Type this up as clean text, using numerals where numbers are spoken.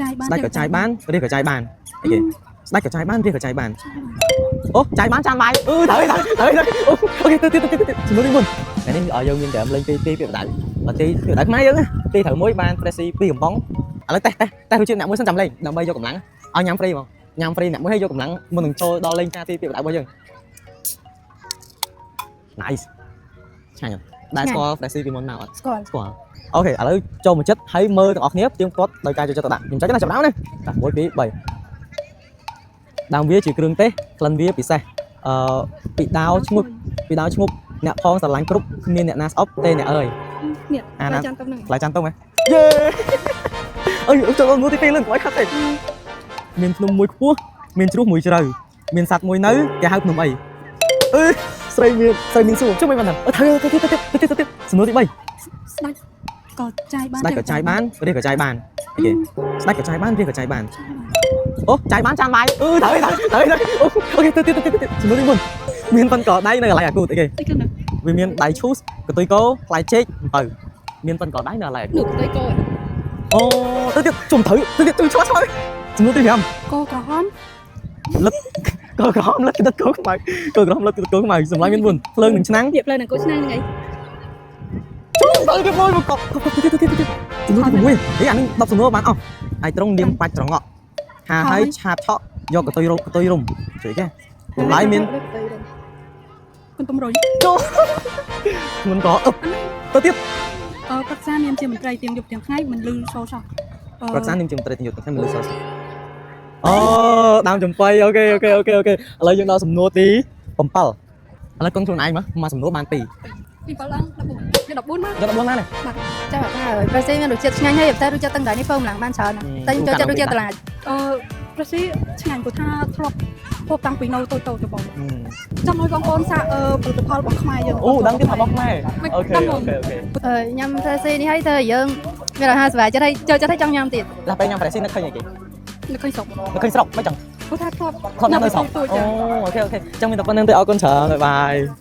ចាយបាន ស្ដេចក៏ចាយបានរាជក៏ចាយបានអីគេស្ដេចក៏ចាយបានរាជក៏ចាយបានអូចាយបានចានបាយអឺត្រូវត្រូវត្រូវត្រូវ OK ទៅទៀតទៅទៀតសំណួរទី4ថ្ងៃនេះឲ្យយើងមានតែលេងទីទីពាក្យបដៅបើទីពាក្យបដៅខ្មែរយើងណាទីត្រូវមួយបាន Freshie 2កំប៉ុងឥឡូវតេស្តតេស្តតេស្តរសជាតិអ្នកមួយសិនចាំលេងដើម្បីយកកម្លាំងឲ្យញ៉ាំ free ហ្មងញ៉ាំ free អ្នកមួយឲ្យយកកម្លាំងមុននឹងចូលដល់លេងការទីពាក្យបដៅរបស់យើង Nice ឆ្ងាញ់អត់ដែលស្គាល់ Freshie ពីមុនមកអត់ ស្គាល់ ស្គាល់ OK ឥឡូវចូលមកចិត្តហើយមើលទាំងអស់គ្នាផ្ទៀងផ្ទាត់ដោយការចូលចិត្តទៅដាក់ខ្ញុំចុចណាចាប់ដើមណាតា1 2 3ដើមវាជាគ្រឿងទេសក្លិនវាពិសេសអឺពីដាវឈ្ងុបពីដាវឈ្ងុបអ្នកផងស្រឡាញ់គ្រប់គ្មានអ្នកណាស្អប់ទេអ្នកអើយ នេះ អាណា ផ្លែចាន់តុងហ្នឹង ផ្លែចាន់តុងហ៎យេអើយចូលដល់នោះទី2លឿនកុំឲ្យខាត់ទេមានភ្នំមួយខ្ពស់មានជ្រោះមួយជ្រៅមានសត្វមួយនៅគេហៅភ្នំអីអឺស្រីមានស្រីមានសួរជុំមិនបានអឺត្រូវទៅទៅទៅទៅទៅសំណួរទី3 ស្ដេចក៏ចាយបាន ស្ដេចក៏ចាយបានរាជក៏ចាយបានអីគេស្ដេចក៏ចាយបានរាជក៏ចាយបានអូចាយបានចានបាយអឺត្រូវត្រូវត្រូវត្រូវ OK ទៅទៀតទៅទៀតទៅទៀតសំណួរទី4មានប៉ុនកដៃនៅកន្លែងអាគូតអីគេ អីគេណា វាមានដៃឈូសកតុយកោផ្លែចេកអំពៅមានប៉ុនកដៃនៅកន្លែងអាគូ នោះ ត កតុយគោ អូទៅទៀតជុំត្រូវទៅទៀតជួយឆ្លាស់ឆ្លាស់សំណួរទី5 គោក្រហម កោក្រហមលិតគិតកោខ្មៅកោក្រហមលិតគិតកោខ្មៅសម្លាញ់មាន4ភ្លើងនឹងឆ្នាំង នេះផ្លូវនឹងគោឆ្នាំងហ្នឹងអី ជុំទៅទៀតមួយមកកប់ទៅទៀតទៅទៀតទៅទៀតសំណួរទី6ហេអានេះ10សំណួរបានអស់ហើយត្រង់នាមបាច់ត្រងក់ហាហើយឆាបឆក់យកកតុយរុំកតុយរុំជួយគេតម្លៃមាន គុណទំរុយ មុនកអឹបទៅទៀត អឺប្រឹក្សានាមជាមន្ត្រីទៀងយប់ទៀងថ្ងៃមិនលឺសូសោះអឺ ប្រក្សានាមជាមន្ត្រីទាំងយុទ្ធតែមិនលឺសោះអូដើមចំបៃ OK OK OK OK ឥឡូវយើងដល់សំណួរទី7ឥឡូវកុំខ្លួនឯងមកមកសំណួរបាន2 ពី7ឡើង14យក14មក យក14ណានេះ ចាំថាប្រសិទ្ធមានរសជាតិឆ្ងាញ់ហើយតែរសជាតិទាំងដៃនេះពើម្លងបានច្រើនតែខ្ញុំចូលចិត្តរសជាតិត្រឡាច អឺប្រសិឆ្ងាញ់ព្រោះថាធ្លាប់ហូបតាំងពីនៅតូចតូចទៅបងចង់ឲ្យបងប្អូនសាកអឺផលិតផលរបស់ខ្មែរយើង អូដឹងទៀតថារបស់ខ្មែរ មិន OK ដឹងហ្មង OK OK អឺញ៉ាំ Freshie នេះហើយទៅយើងមានអាហារសប្បាយចិត្តហើយចូលចិត្តហើយចង់ញ៉ាំទៀត ដល់ពេលញ៉ាំ Freshie នឹកឃើញអីគេ នៅឃើញស្រុក នឹកឃើញស្រុកមិនចឹង ព្រោះថាធ្លាប់ ធ្លាប់ញ៉ាំនៅស្រុក តូច អូ ចា OK OK ចឹងមានតែប៉ុណ្្នឹងទេអរគុណច្រើន bye bye.